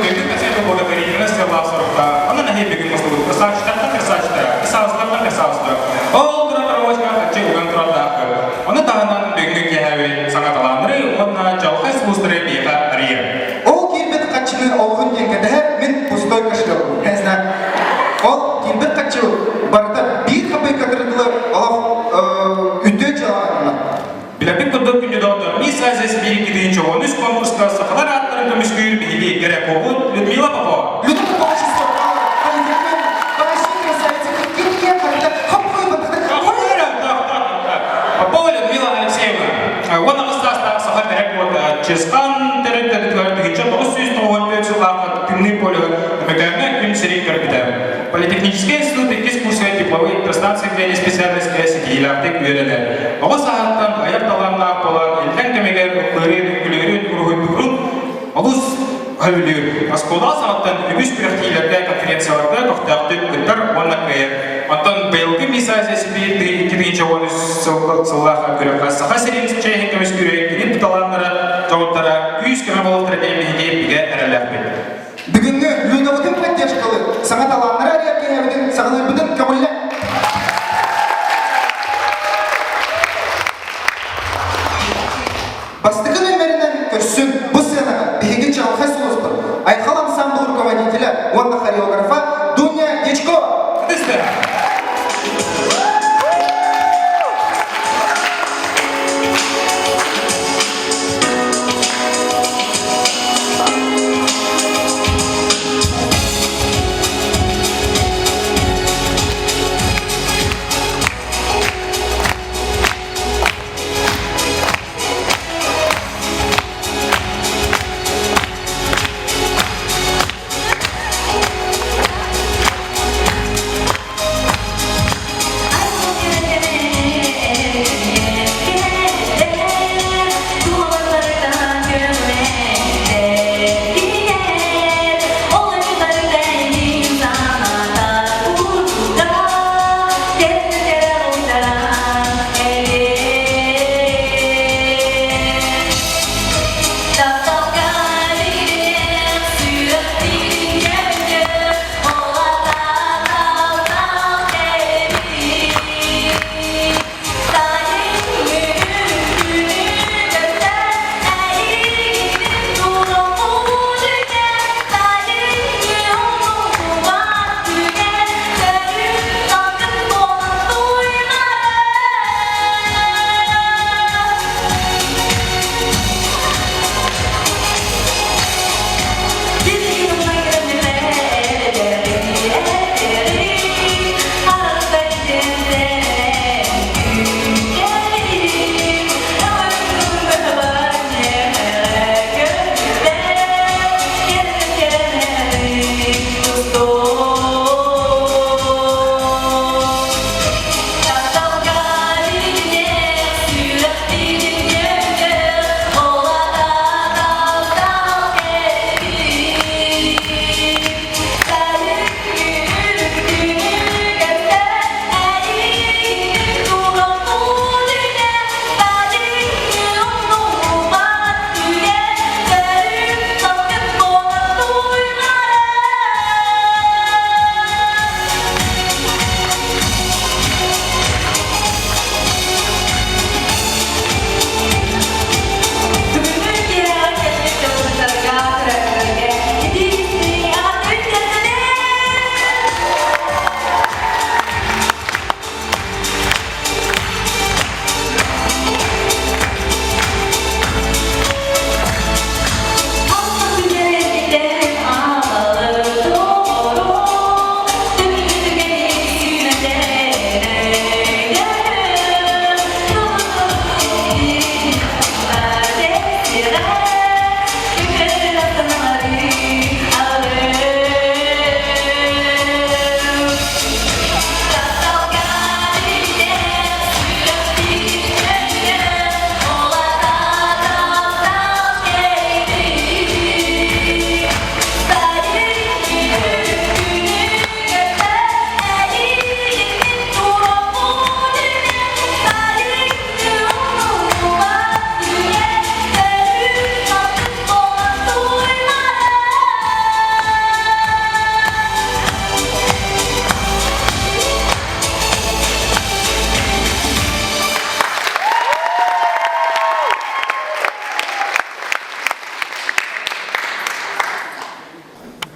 бүгүн концерт благотворительность сыаллаах соруктаах. Онон эһи бүгүн мустубут красавчиктартан красавчиктара, красавцтартан красавцтара. Ол турар коробочка хаччы уган турардаахпыт. Ону таһынан бүгүҥҥү киэһэбит саҥа талааннары уонна чаҕылхай сулустары биһиэхэ арыйар. Ол киирбит хаччыны олуһун диэн кэтэһэр мин пустой кошелек. Не знаю. Ол киирбит хаччы барыта биир копейка тырытылар олох үтүө дьыалаҕа Билэрбит курдук күндү доҕоттор, Мисс Азия Сибири 2013 конкурска сахалар ааттарын көмүскүүр биһиги кэрэ куобут Людмила Попова. Людмила Попова Попова Людмила Алексеевна. 18 саастаах саха кэрэ куота Чысхан тэрилтэтигэр 1994 сыллаахха тымныы полюһа Өймөкөөҥҥө күн сирин көрбүтэ. Политехническэй институт иккис курсугар тепловой электростанция диэн специальноска ситиһиилээхтик үөрэнэр. Оҕо сааһыттан айар талааннаах буолан, иллэҥ кэмигэр ыллыырын, үҥкүүлүүрүн, уруһуйдуурун олус сөбүлүүр. Оскуола саҕаттан үгүс күрэхтэһиилэргэ, конференцияларга көхтөөхтүк кыттар уонна кыайар. Оттон быйылгы Мисс Азия Сибиир 2013 сыллаах күрэххэ Саха сирин чиэһин көмүскүүрэ кини талааннара, дьоҕурдара күүс-көмө буолуохтара диэн биһиги бигэ эрэллээхпит. Бүгүҥҥү Людабытын поддержкалы саҥа талааннары арыйар киэһэбитин саҕалыырбытын көҕүллэ. Бастакы нүөмэринэн көрсүн бу сыанаҕа биһиги чаҕылхай сулуспут Айхал ансамбл руководителя уонна хореографа Дуня Дьячкова.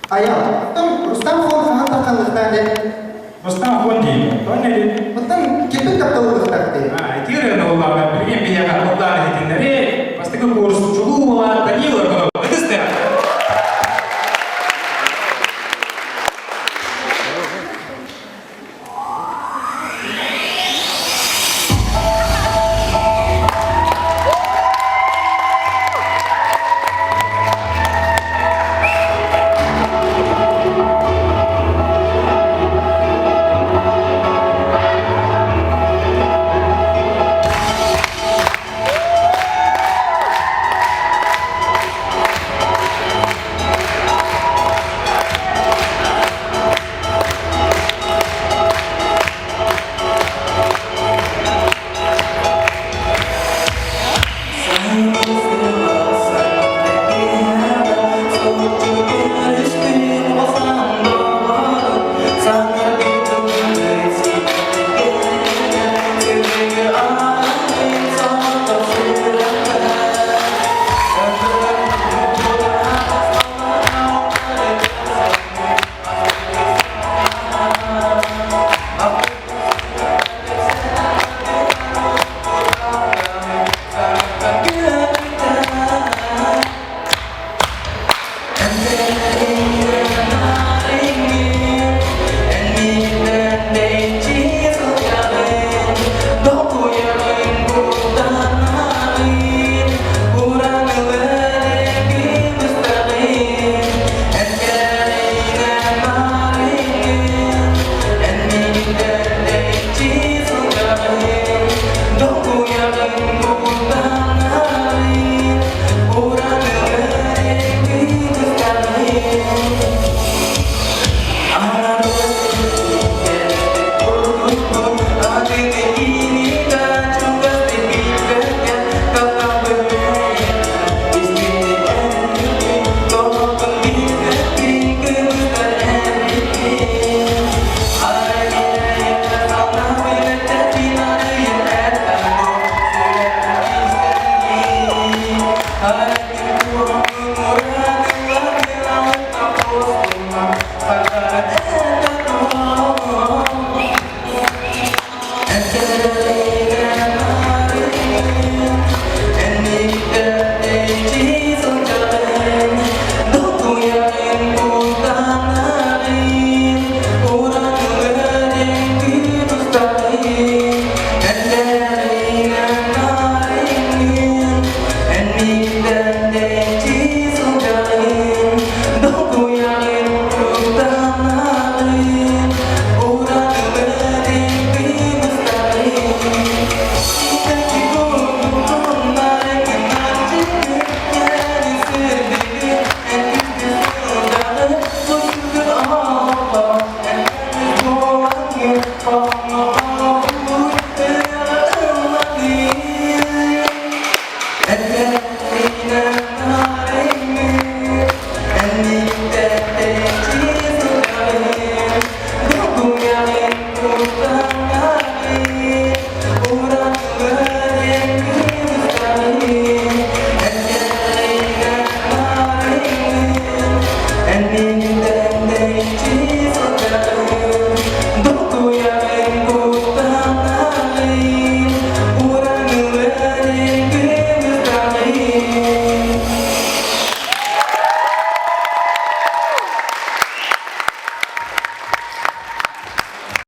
Айал, оттон Рустам Хон хаһан таххаллыахтаах дии? Рустам Хон дии. Тоҕо диэн? Оттон кимпит тапталлыахтаах дии? А, ити ырыаны ыллаабыт билигин биһиэхэ ыллаан иһитиннэри бастакы курс чулуу уола Данила Аргунов.